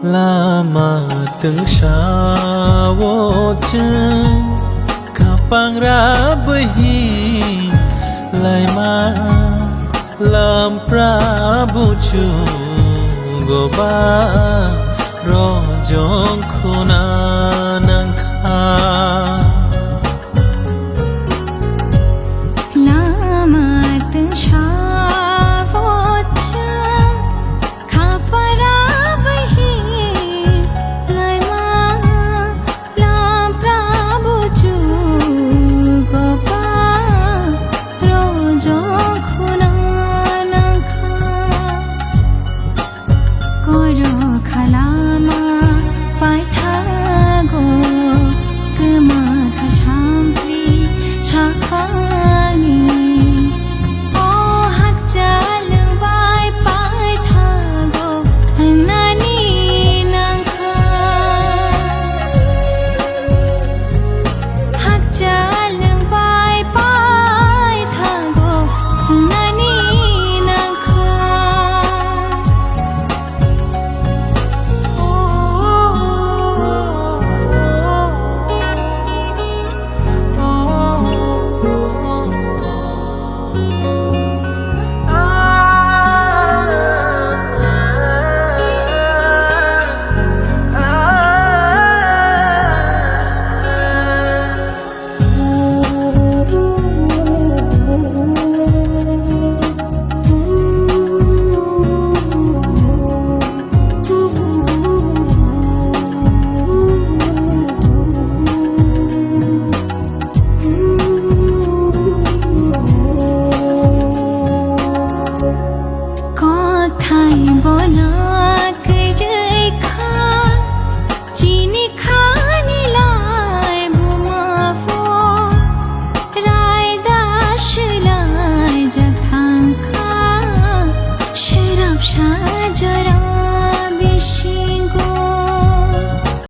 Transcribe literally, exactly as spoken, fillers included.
Lama twngsa o chwng khapangra bwhi laima, lampra buchung goba rojong khuna nangkha. Lama twngsa o chwng khapara bwhi laima, lampra buchung goba rojong khuna nangkha. Koro khalama paithago, kwma khasampli saphani. O hakchal bai paithago, wngnani nangkha. Hakchal nwng bai paithago, wngnani nangkha. Kothai bono kwrwi kha, chini khani lai buma pho, raida swlai jak thang kha, sirap sa jora bisi.